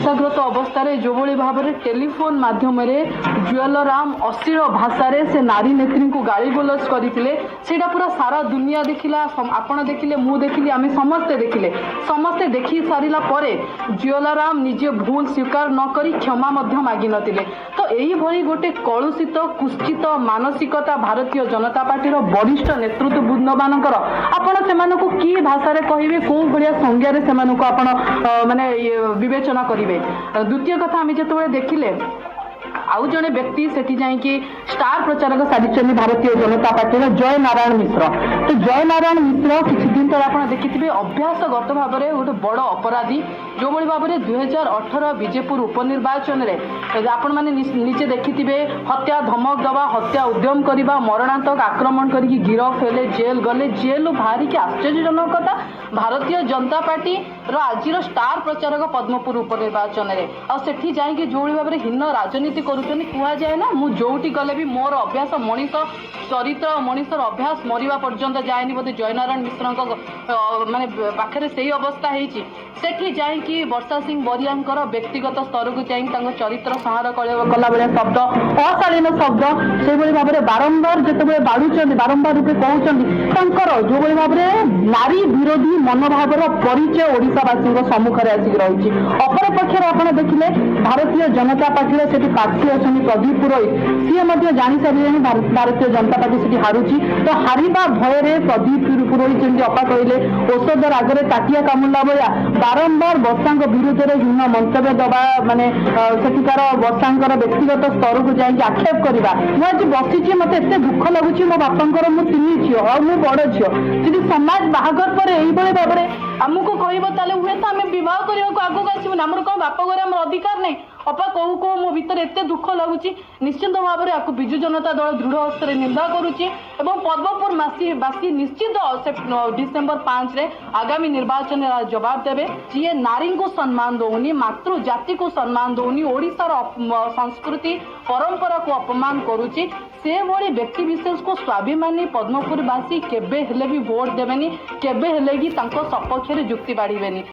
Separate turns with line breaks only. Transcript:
ନିଶାଗ୍ରସ୍ତ ଅବସ୍ଥାରେ ଯେଉଁଭଳି ଭାବରେ ଟେଲିଫୋନ୍ ମାଧ୍ୟମରେ ଜୁଏଲ ରାମ ଅଶ୍ଳୀଳ ଭାଷାରେ ସେ ନାରୀ ନେତ୍ରୀଙ୍କୁ ଗାଳିଗୁଲଜ କରିଥିଲେ, ସେଇଟା ପୁରା ସାରା ଦୁନିଆ ଦେଖିଲା। ଆପଣ ଦେଖିଲେ, ମୁଁ ଦେଖିଲି, ଆମେ ସମସ୍ତେ ଦେଖିଲେ। ସମସ୍ତେ ଦେଖି ସାରିଲା ପରେ ଜୁଏଲ ରାମ ନିଜେ ଭୁଲ ସ୍ୱୀକାର ନ କରି କ୍ଷମା ମଧ୍ୟ ମାଗିନଥିଲେ। ତ ଏଇଭଳି ଗୋଟେ କଳୁଷିତ, କୁତ୍ସିତ ମାନସିକତା ଭାରତୀୟ ଜନତା ପାର୍ଟିର ବରିଷ୍ଠ ନେତୃତ୍ୱ ବୃନ୍ଦମାନଙ୍କର, ଆପଣ ସେମାନଙ୍କୁ କି ଭାଷାରେ କହିବେ? କୋଉ ଭଳିଆ ସଂଜ୍ଞାରେ ସେମାନଙ୍କୁ ଆପଣ ମାନେ ଇଏ ବିବେଚନା କରିବେ? ଦ୍ୱିତୀୟ କଥା, ଆମେ ଯେତେବେଳେ ଦେଖିଲେ ଆଉ ଜଣେ ବ୍ୟକ୍ତି ସେଠି ଯାଇକି ଷ୍ଟାର ପ୍ରଚାରକ ସାଜିଛନ୍ତି, ଭାରତୀୟ ଜନତା ପାର୍ଟିର ଜୟ ନାରାୟଣ ମିଶ୍ର। ତ ଜୟ ନାରାୟଣ ମିଶ୍ର କିଛି ଦିନ ତଳେ ଆପଣ ଦେଖିଥିବେ, ଅଭ୍ୟାସଗତ ଭାବରେ ଗୋଟେ ବଡ଼ ଅପରାଧୀ। ଯେଉଁଭଳି ଭାବରେ 2018 ବିଜେପୁର ଉପନିର୍ବାଚନରେ ଆପଣମାନେ ନିଜେ ଦେଖିଥିବେ, ହତ୍ୟା ଧମକ ଦେବା, ହତ୍ୟା ଉଦ୍ୟମ କରିବା, ମରଣାନ୍ତକ ଆକ୍ରମଣ କରିକି ଗିରଫ ହେଲେ, ଜେଲ୍ ଗଲେ। ଜେଲ୍ରୁ ବାହାରିକି ଆଶ୍ଚର୍ଯ୍ୟଜନକ କଥା, ଭାରତୀୟ ଜନତା ପାର୍ଟିର ଆଜିର ଷ୍ଟାର ପ୍ରଚାରକ ପଦ୍ମପୁର ଉପନିର୍ବାଚନରେ। ଆଉ ସେଠି ଯାଇକି ଯେଉଁଭଳି ଭାବରେ ହୀନ ରାଜନୀତି କରୁଛନ୍ତି, କୁହାଯାଏ ନା, ମୁଁ ଯୋଉଠି ଗଲେ ବି ମୋର ଅଭ୍ୟାସ, ମଣିଷ ଚରିତ୍ର, ମଣିଷର ଅଭ୍ୟାସ ମରିବା ପର୍ଯ୍ୟନ୍ତ ଯାଏନି। ବୋଧେ ଜୟନାରାୟଣ ମିଶ୍ରଙ୍କ ମାନେ ପାଖରେ ସେଇ ଅବସ୍ଥା ହେଇଛି। ସେଠି ଯାଇକି ବର୍ଷା ସିଂ ବରିଆଙ୍କର ବ୍ୟକ୍ତିଗତ ସ୍ତରକୁ ଯାଇକି ତାଙ୍କ ଚରିତ୍ର ସଂହାର କଲା ଭଳିଆ ଶବ୍ଦ, ଅଶାଳୀନ ଶବ୍ଦ ସେଇଭଳି ଭାବରେ ବାରମ୍ବାର ଯେତେବେଳେ ବାଢୁଛନ୍ତି, ବାରମ୍ବାର ରୂପେ କହୁଛନ୍ତି, ତାଙ୍କର ଯେଉଁଭଳି ଭାବରେ ନାରୀ ବିରୋଧୀ ମନୋଭାବର ପରିଚୟ ଓଡ଼ିଶାବାସୀଙ୍କ ସମ୍ମୁଖରେ ଆସିକି ରହିଛି। ଅପରପକ୍ଷରେ ଆପଣ ଦେଖିଲେ, ଭାରତୀୟ ଜନତା ପାର୍ଟିର ସେଠି ପ୍ରାର୍ଥୀ ଅଛନ୍ତି ପ୍ରଦୀପ ପୁରୋହିତ। ସିଏ ମଧ୍ୟ ଜାଣି ସାରିଲେଣି ଭାରତୀୟ ଜନତା ପାର୍ଟି ସେଠି ହାରୁଛି। ତ ହାରିବା ଭୟରେ ପ୍ରଦୀପ ପୁରୋହିତ, ଯେମିତି ଅପା କହିଲେ, ଔଷଧ ରାଗରେ ତାଟିଆ କାମୁଡ଼ିଲା ଭଳିଆ ବାରମ୍ବାର ବର୍ଷାଙ୍କ ବିରୁଦ୍ଧରେ ହୀନ ମନ୍ତବ୍ୟ ଦେବା, ମାନେ ସେଠିକାର ବର୍ଷାଙ୍କର ବ୍ୟକ୍ତିଗତ ସ୍ତରକୁ ଯାଇକି ଆକ୍ଷେପ କରିବା। ମୁଁ ଆଜି ବସିଛି, ମତେ ଏତେ ଦୁଃଖ ଲାଗୁଛି। ମୋ ବାପାଙ୍କର ମୁଁ ତିନି ଝିଅ ଆଉ ମୁଁ ବଡ ଝିଅ। ଯଦି ସମାଜ ବାହାଘର ପରେ ଏଇଭଳି ଭାବରେ ଆମକୁ କହିବ, ତାହେଲେ ହୁଏତ ଆମେ ବିବାହ କରିବାକୁ ଆଗକୁ ଆସିବୁନି। ଆମର କଣ ବାପ ଘରେ ଆମର ଅଧିକାର ନାହିଁ? ଅପା, କହୁ କହୁ ମୋ ଭିତରେ ଏତେ ଦୁଃଖ ଲାଗୁଛି। ନିଶ୍ଚିନ୍ତ ଭାବରେ ଆକୁ ବିଜୁ ଜନତା ଦଳ ଦୃଢ଼ ହସ୍ତରେ ନିନ୍ଦା କରୁଛି ଏବଂ ପଦ୍ମପୁର ବାସୀ ନିଶ୍ଚିତ ସେ ଡିସେମ୍ବର 5ରେ ଆଗାମୀ ନିର୍ବାଚନରେ ଜବାବ ଦେବେ। ଯିଏ ନାରୀଙ୍କୁ ସମ୍ମାନ ଦଉନି, ମାତୃ ଜାତିକୁ ସମ୍ମାନ ଦଉନି, ଓଡ଼ିଶାର ସଂସ୍କୃତି ପରମ୍ପରାକୁ ଅପମାନ କରୁଛି, ସେଭଳି ବ୍ୟକ୍ତି ବିଶେଷକୁ ସ୍ୱାଭିମାନୀ ପଦ୍ମପୁରବାସୀ କେବେ ହେଲେ ବି ଭୋଟ ଦେବେନି, କେବେ ହେଲେ ବି ତାଙ୍କ ସପକ୍ଷରେ ଯୁକ୍ତି ବାଢ଼ିବେନି।